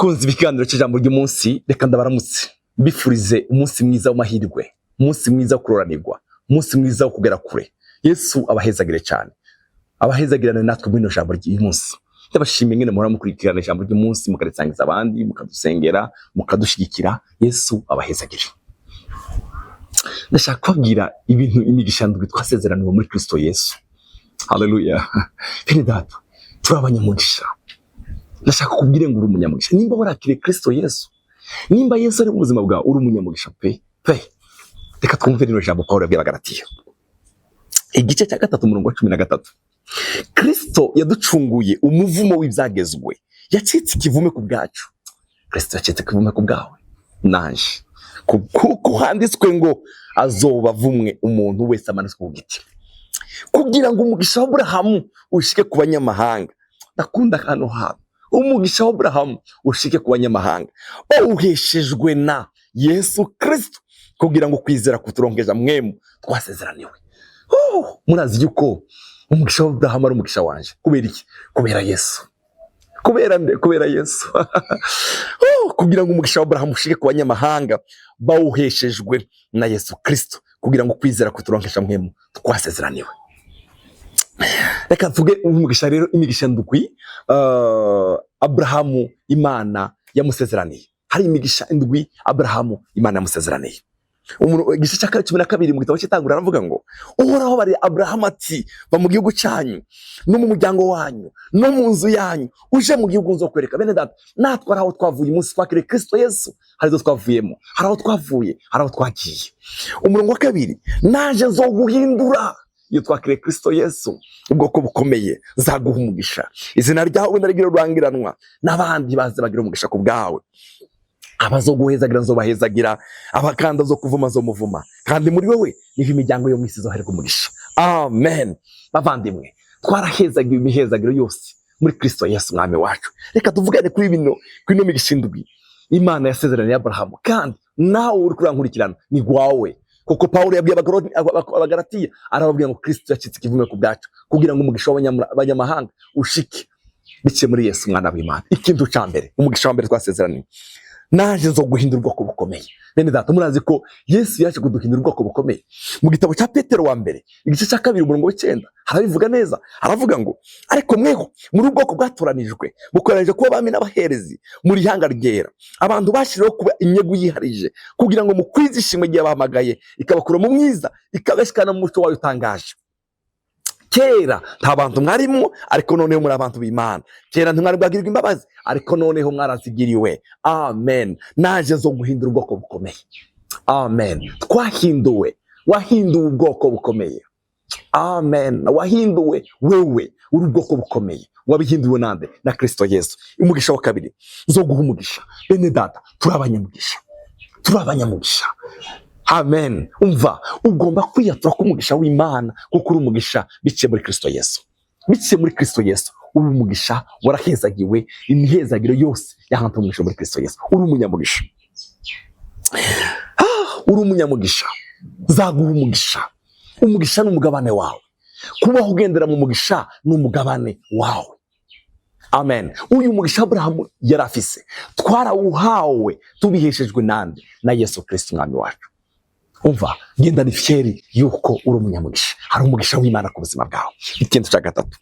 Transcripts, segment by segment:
Bakunzi b'ikiganiro cy'ijambo ry'umunsi, reka ndabaramutse, mbifurize umunsi mwiza w'amahirwe, umunsi mwiza wo kuroranirwa, umunsi mwiza wo kugera kure. Yesu abahezagire cyane, abahezagirane natwe muri ino jambo ry'umunsi. Ndabashimiye ingene muhora mukurikirana ijambo ry'umunsi, mukarisangiza abandi, mukadusengera, mukadushyigikira. Yesu abahezagire. Ndashaka kubabwira ibintu, imigisha ndwi twasezeraniwe muri Kristo Yesu. Haleluya! Bene data, turi abanyamugisha. Ndashaka kubwira ngo uri umunyamugisha nimba warakiriye Kristo Yesu, nimba Yesu ari mu buzima bwawe, uri umunyamugisha pe pe. Reka twumve rino jambo Pawulo yabwiye Abagalatiya, igice cya 3, umurongo wa 13. Kristo yaducunguye umuvumo w'ibyagezwe, yacitse ikivume ku bwacu. Kristo yacitse ikivume ku bwawe nanje, kuko handitswe ngo: "Azoba avumwe umuntu wese amanitswe ku giti," kugira ngo umugisha wa Aburahamu ushike ku banyamahanga. Ndakunda hano hantu: umugisha wa Aburahamu ushike ku banyamahanga bawuheshejwe na Yesu Kristo, kugira ngo kwizera kuturonkeja Mpwemu twasezeraniwe. Oh, murazi yuko umugisha wa Aburahamu ari umugisha wanje. Kubera iki? Kubera Yesu. Kubera nde? Kubera Yesu. Oh, kugira ngo umugisha wa Aburahamu ushike ku banyamahanga bawuheshejwe na Yesu Kristo, kugira ngo kwizera kuturonkesha Mpwemu twasezeraniwe. Reka mvuge umugisha rero, imigisha ndwi Aburahamu Imana yamusezeraniye. Hari imigisha indwi Aburahamu Imana yamusezeraniye. Igice cya 12 mu gitabo cy'Itanguriro, aravuga ngo: "Uhoraho bari Aburahamu ati: 'Va mu gihugu cyanyu no mu muryango wanyu no mu nzu yanyu, uje mu gihugu nzokwereka.'" Bene data, natwe hari aho twavuye. Umunsi twakiriye Kristo Yesu, hari izo twavuyemo, hari aho twavuye, hari aho twagiye. Umurongo wa 2: "Naje nzoguhindura," iyo twakiriye Kristo Yesu, "ubwoko bukomeye, nzaguha umugisha, izina ryawe ndarigira rurangiranwa, n'abandi baze bagira umugisha ku bwawe. Abazoguhezagira nzobahezagira, abakanda zo kuvuma nzomuvuma, kandi muri wowe niho imiryango yo mu isi izoherwa umugisha." Amen. Bavandimwe, twarahezagiwe imihezagiro yose muri Kristo Yesu Umwami wacu. Reka tuvugane kuri bino, kuri ino migisha indwi Imana yasezeraniye Aburahamu, kandi nawe uri kurankurikirana ni gwawe, kuko Pawulo yabwiye Abagalatiya, arababwira ngo Kristo yacitse ikivume ku bwacu, kugira ngo umugisha w'abanyamahanga ushike biciye muri Yesu umwana w'Imana. Ikintu ca mbere, umugisha wa mbere twasezeraniye: "Naje nzo guhindura ubwoko bukomeye." Bene data, murazi ko Yesu yaje kuduhindura ubwoko bukomeye. Mu gitabo cya Petero wa mbere, igice cya 2, umurongo wa 9, harabivuga neza. Aravuga ngo: "Ariko mweho muri ubwoko bwatoranijwe, mukoranije kuba abami n'abaherezi, muri ihanga ryera, abantu bashyiriweho kuba inyegu yiharije, kugira ngo mukwize ishimwe ry'abahamagaye, ikabakura mu mwiza, ikabashikana mu muco wayo utangaje. Kera nta bantu mwarimo, ariko noneho muri abantu b'Imana. Kera ntimwari bwagirirwa imbabazi, ariko noneho mwarazigiriwe." Amen. "Naje zo guhindura ubwoko bukomeye." Amen. Twahinduwe, wahinduwe ubwoko bukomeye. Amen. Wahinduwe, wewe uri ubwoko bukomeye. Wabihinduwe nande? Na Kristo Yesu. Umugisha wa kabiri: "Zo guha umugisha." Bene data, turi abanyamugisha, turi abanyamugisha. Amen. Umva, ugomba kwiyatura ko umugisha w'Imana, kuko uri umugisha biciye muri Kristo Yesu. Biciye muri Kristo Yesu uri umugisha, warahezagiwe imihezagiro yose yahantu umugisha muri Kristo Yesu. Uri umunyamugisha. Ah, uri umunyamugisha. "Zaguha umugisha." Umugisha ni umugabane wawe. Kubaho ugendera mu mugisha ni umugabane wawe. Amen. Uyu mugisha Aburahamu yari afise, twarawuhawe tubiheshejwe nande? Na Yesu Kristo Umwami wacu. Umva, genda ni fier yuko uri umunyamugisha, hari umugisha w'Imana ku buzima bwawe. Ikintu cya gatatu,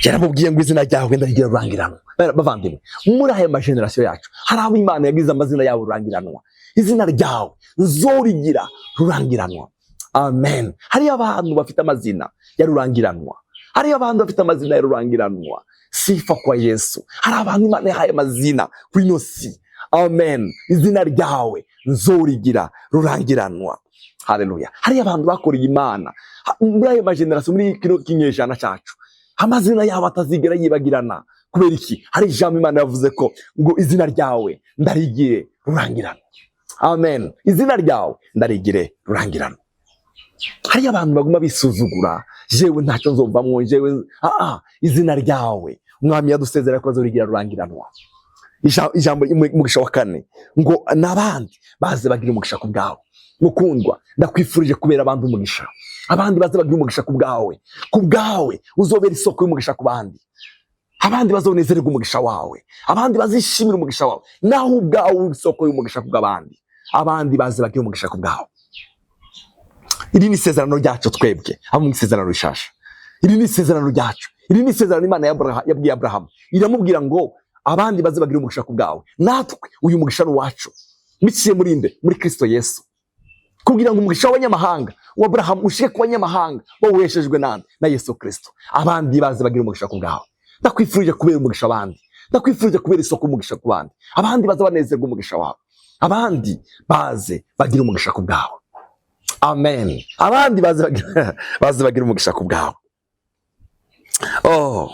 yaramubwiye ngo: "Izina ryawe ndarigira rurangiranwa." Bavandimwe, muri aya ma génération yacu hari abo Imana yagize amazina yawe rurangiranwa. "Izina ryawe nzorigira rurangiranwa." Amen. Hariyo abantu bafite amazina ya rurangiranwa, hariyo abantu bafite amazina ya rurangiranwa. Sifa kwa Yesu. Hari abantu Imana yahaye amazina kuri ino si. Amen. "Izina ryawe nzorigira rurangiranwa." Haleluya. Hariyo abantu bakoreye Imana muri ayo ma génération, muri kino kinyejana cyacu, amazina yabo atazigera yibagirana. Kubera iki? Hari ijambo Imana yavuze ko ngo: "Izina ryawe ndarigire rurangiranwa." Amen. "Izina ryawe ndarigire rurangiranwa." Hariyo abantu baguma bisuzugura: "Jewe ntacyo nzovamwo, jewe." Ah ah, izina ryawe Umwami yadusezera ko azorigira rurangiranwa. Ijambo, umugisha wa kane, ngo n'abandi baze bagira umugisha ku bwawe. Mukundwa, ndakwifurije kubera abandi umugisha, abandi baze bagira umugisha ku bwawe. Ku bwawe uzobera isoko y'umugisha ku bandi. Abandi bazonezererwa umugisha wawe, abandi bazishimira umugisha wawe, naho ubwawe uri isoko y'umugisha kubw'abandi. Abandi baze bagira umugisha ku bwawe. Iri ni isezerano ryacu twebwe abo mu isezerano rishasha. Iri ni isezerano ryacu, iri ni isezerano Imana yabwiye Aburahamu, iramubwira ngo abandi baze bagira umugisha ku bwawe. Natwe uyu mugisha ni uwacu biciye muri nde? Muri Kristo Yesu, kugira ngo umugisha w'abanyamahanga wa Aburahamu ushike ku banyamahanga bawuheshejwe nande? Na Yesu Kristo. Abandi baze bagira umugisha ku bwawe. Ndakwifurije kubera umugisha abandi, ndakwifurije kubera isoko umugisha ku bandi. Abandi baze banezerwa umugisha wawe, abandi baze bagira umugisha ku bwawe. Amen. Abandi baze bagira umugisha ku bwawe. Oh,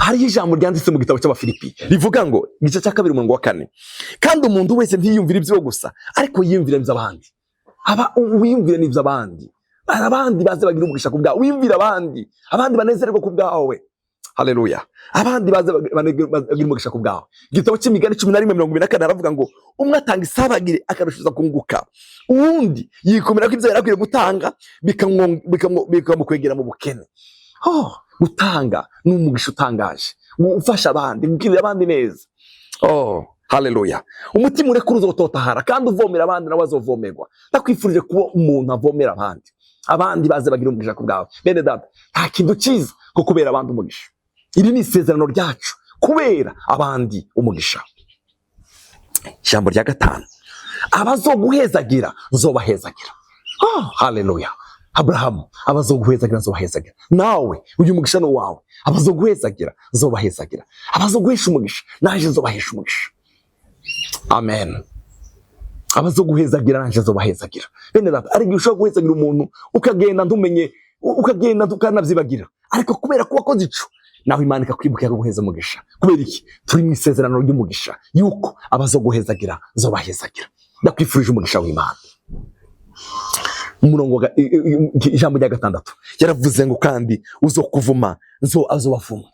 hariho ijambo ryanditse mu gitabo cy'Abafilipi rivuga ngo, igice cya 2, umurongo wa 4: "Kandi umuntu wese ntiyiyumvire ibyiwe gusa, ariko yiyumvire iby'abandi." Aba wiyumvire n'iby'abandi, abandi baze bagira umugisha ku bwawe. Wiyumvire abandi, abandi banezererwe ku bwawe. Haleluya! Abandi baze bagira umugisha ku bwawe. Igitabo cy'Imigani 11:24 aravuga ngo: "Umwe atanga isabagire akarushiza kunguka, uwundi yikomera ko ibyo yari akwiye gutanga bikamukwegera mu bukene." Oh, gutanga ni umugisha utangaje, ufasha abandi, kugirira abandi neza. Oh, haleluya! Umutima urekura uzototahara, kandi uvomera abandi nawe azovomerwa. Ndakwifurije kuba umuntu avomera abandi, abandi baze bagira umugisha ku bwawe. Bene data, nta kintu cyiza ko kubera abandi umugisha. Iri ni isezerano ryacu, kubera abandi umugisha. Ijambo rya gatanu: "Abazoguhezagira nzobahezagira." Oh, haleluya! Aburahamu: "Abazoguhezagira nzobahezagira." Nawe uyu mugisha ni uwawe. "Abazoguhezagira nzobahezagira, abazoguhesha umugisha naje nzobahesha umugisha." Amen. "Abazoguhezagira naje nzobahezagira." Bene data, ari igihe ushobora guhezagira umuntu ukagenda ntumenye, ukagenda ukanavyibagira, ariko kubera ko wakoze ico, naho Imana ikakwibuka, ikaguheza umugisha. Kubera iki? Turi mu isezerano ry'umugisha, yuko abazoguhezagira nzobahezagira. Ndakwifurije umugisha w'Imana. Umurongo ijambo rya gatandatu yaravuze ngo: "Kandi uzokuvuma nzo azobavuma."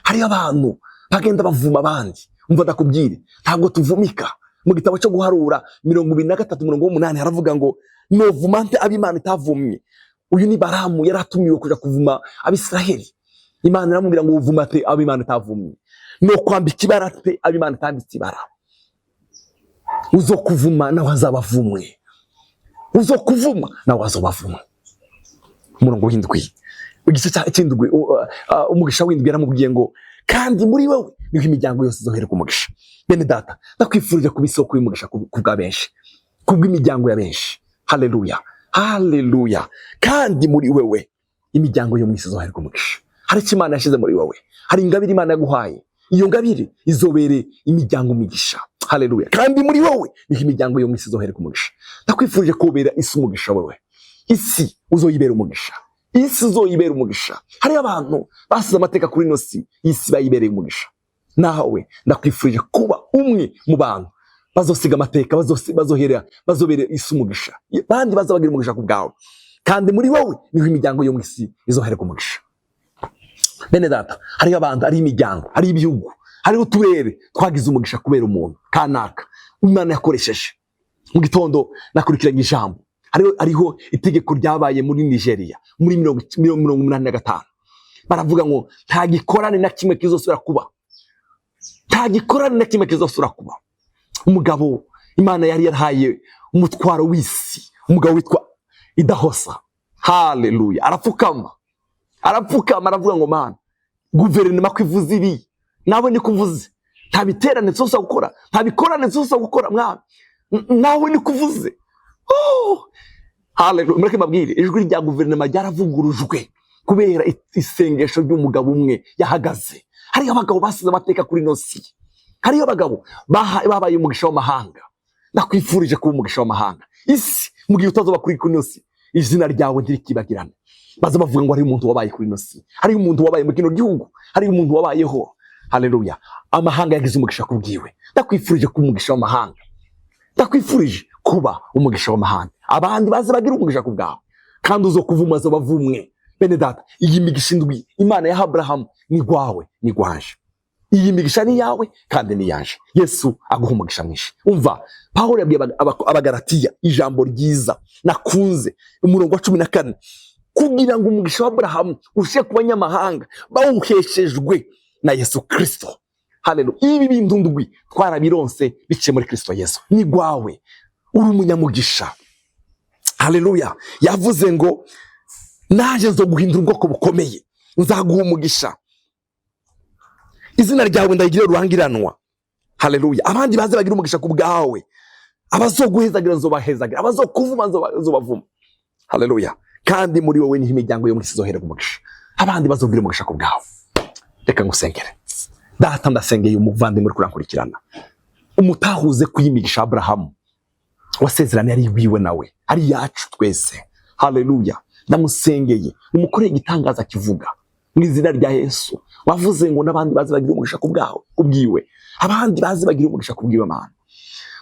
Hariyo abantu bagenda bavuma abandi. Umva ndakubwire, ntabwo tuvumika. Mu gitabo cyo Guharura 23, umurongo w'8 haravuga ngo: "Novuma nte abo Imana itavumye?" Uyu ni Baramu, yari atumiwe kuja kuvuma Abisiraheli. Imana iramubwira ngo: "Uvuma te abo Imana itavumye? No kwambika ibara te abo Imana itambitse ibara? Uzokuvuma nawe azabavumwe, uzokuvuma nawe azobavumwe." Umurongo w'indwi, igice cy'indwi, umugisha w'indwi, yaramubwiye ngo: "Kandi muri wowe niho imiryango yose izohererwa umugisha." Bene data, ndakwifurije kuba isoko y'umugisha ku bwa benshi, ku bw'imiryango ya benshi. Haleluya, haleluya! Kandi muri wewe imiryango yo mu isi izohererwa umugisha. Hari icyo Imana yashyize muri wowe, hari ingabire Imana yaguhaye. Iyo ngabire izobere imiryango imigisha. Haleluya! Kandi muri wowe niho imiryango yo mu isi izohererwa umugisha. Ndakwifurije kubera isi umugisha. Wowe isi uzoyibera umugisha, isi uzoyibera umugisha. Hariyo abantu basize amateka kuri ino si, isi bayibereye umugisha. Nawe ndakwifurije kuba umwe mu bantu bazosiga amateka, bazohera bazobera isi umugisha, bandi bazabagira umugisha ku bwawe. Kandi muri wowe niho imiryango yo mu isi izohererwa umugisha. Bene data, hariho abantu, hariho imiryango, hariho ibihugu, hariho uturere twagize umugisha kubera umuntu kanaka Imana yakoresheje. Mu gitondo nakurikiranye ijambo, hariho itegeko ryabaye muri Nigeria muri 85, baravuga ngo nta gikorane na kimwe kizosubira kuba, nta gikorane na kimwe kizosubira kuba. Umugabo Imana yari yarahaye umutwaro w'isi, umugabo witwa Idahosa, haleluya, arapfukama, arapfukama, aravuga ngo: "Mana, guverinoma ko ivuze ibi, nawe niko uvuze. Nta biterane tuzosa gukora, nta bikorane tuzosa gukora, mwami, nawe niko uvuze." Oh! Haleluya! Mureke mbabwire, ijwi rya guverinoma ryaravugurujwe kubera isengesho ry'umugabo umwe yahagaze. Hariyo abagabo basize amateka kuri ino si, hariyo abagabo babaye umugisha w'amahanga. Ndakwifurije kuba umugisha w'amahanga. Isi, mu gihe utazoba kuri ino si, izina ryawe ntirikibagirane. Baza bavuga ngo hariho umuntu wabaye kuri ino si, hariho umuntu wabaye mu kino gihugu, hariho umuntu wabayeho. Haleluya! Amahanga yagize umugisha kubwiwe. Ndakwifurije kuba umugisha w'amahanga, ndakwifurije kuba umugisha w'amahanga. Abandi baze bagira umugisha ku bwawe, kandi uzokuvuma azobavumwe. Bene data, iyi migisha indwi Imana ya Aburahamu ni gwawe, ni gwanje. Iyi migisha ni yawe kandi ni yanje. Yesu aguha umugisha mwinshi. Umva, Pawulo yabwiye Abagalatiya ijambo ryiza nakunze, umurongo wa 14: "Kugira ngo umugisha wa Aburahamu ushe ku banyamahanga bawuheshejwe na Yesu Kristo. Haleluya! Ibi bintu ndwi twarabironse biciye muri Kristo Yesu. Ni gwawe, uri umunyamugisha. Haleluya! Yavuze ngo naje nzo guhindura ubwoko bukomeye, nzaguha umugisha, izina ryawe ndayigire rurangiranwa. Haleluya! Abandi baze bagira umugisha ku bwawe, abazoguhezagira nzobahezagira, abazokuvuma nzobavuma. Haleluya! Kandi muri wowe niho imiryango yo mu isi izohererwa umugisha, abandi bazogira umugisha ku bwawe. Reka ngusengere. Data, ndasengeye umuvandimwe uri kurankurikirana, umutahuze kuyimigisha Aburahamu wasezeranye ari wiwe nawe ari yacu twese. Haleluya! Ndamusengeye, umukoreye igitangaza kivuga mu izina rya Yesu. Wavuze ngo n'abandi baze bagira umugisha ku bwawe, ku bwiwe, abandi baze bagira umugisha ku bwiwe. Mana,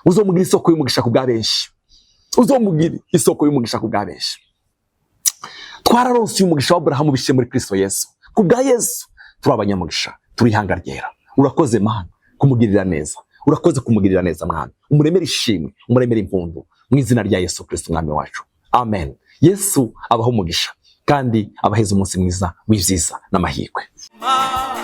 uzomugira isoko y'umugisha ku bwa benshi, uzomugira isoko y'umugisha ku bwa benshi. Twararonse uyu mugisha wa Aburahamu biciye muri Kristo Yesu. Ku bwa Yesu turi abanyamugisha, turi ihanga ryera. Urakoze Mana kumugirira neza, urakoze kumugirira neza Mwana. Umuremere ishimwe, umuremere impundu mu izina rya Yesu Kristo Umwami wacu, amen. Yesu abaho umugisha kandi abaheze umunsi mwiza w'ibyiza n'amahirwe. Ma.